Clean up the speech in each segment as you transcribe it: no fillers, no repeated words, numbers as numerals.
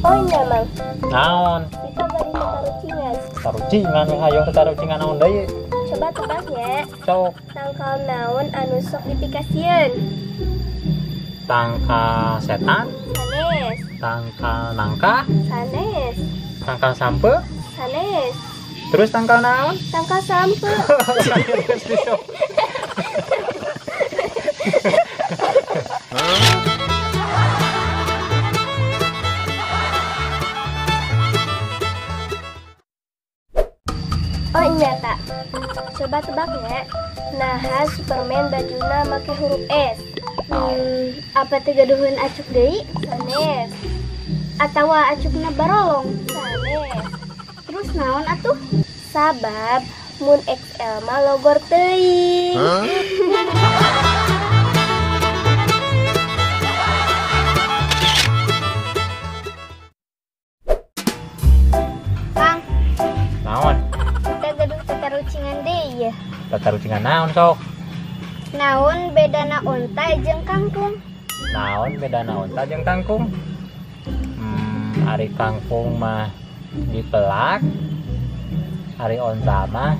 Oh iya Mang. Naon? Kita bari tatarucingan. Tarucingan hayo tatarucingan naon deui? Coba tebak ya. Sok. Tangkal naon anu sok dipikasieun? Tangkal setan? Sanes. Tangkal nangka? Sanes. Tangkal sampe? Sanes. Terus tangkal naon? Tangkal sampe. Oh iya tak. Coba tebak ya. Nah, Superman bajuna make huruf S. Apa teu gaduheun acuk deui? Sanes. Atawa acukna barolong? Sanes. Terus naon atuh? Sabab mun XL mah logor teuing. Kang. Naon? Kita gaduh tatarucingan deui ya. Tatarucingan naon sok? Naon bedana onta jeung kangkung? Naon bedana onta jeung kangkung? Ari kangkung mah dipelak, ari onta mah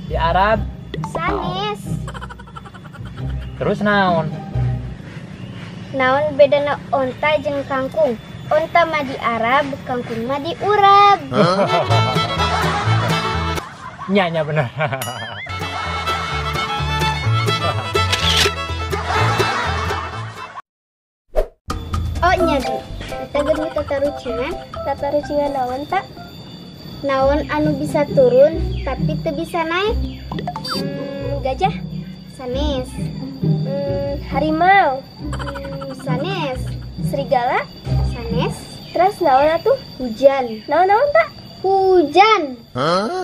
di Arab. Sanes. Terus naon? Naon bedana onta jeung kangkung? Onta mah di Arab, kangkung mah di urab. Nya bener. Oh nya Bi, kita gaduh tatarucingan. Tatarucingan naon tak? Naon anu bisa turun tapi teu bisa naik? Gajah? Sanes. Harimau? Sanes. Serigala? Sanes. Terus naon atuh? Hujan. Naon-naon tak? Hujan. Huh?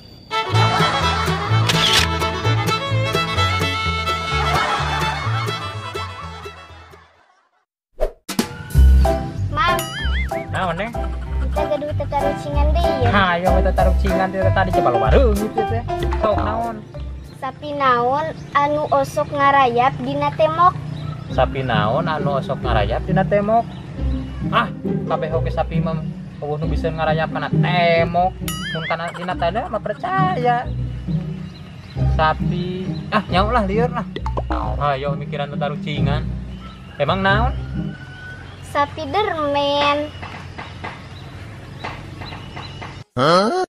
Mang. Naon neng? Kita gaduh tatarucingan deui ya. Hayo tatarucingan teh tadi coba loba reungit teh. Sok naon? Sapi naon anu osok ngarayap dina temok? Sapi naon anu osok ngarayap dina temok? Ah, kabeh oge sapi mah eueuh nu bisa ngarayap kana temok. Mun kana dina tanda mah percaya. Sapi, ah nyaho lah lieur lah. Hayo mikiran tatarucingan. Emang naon? Sapi dermen. Huh?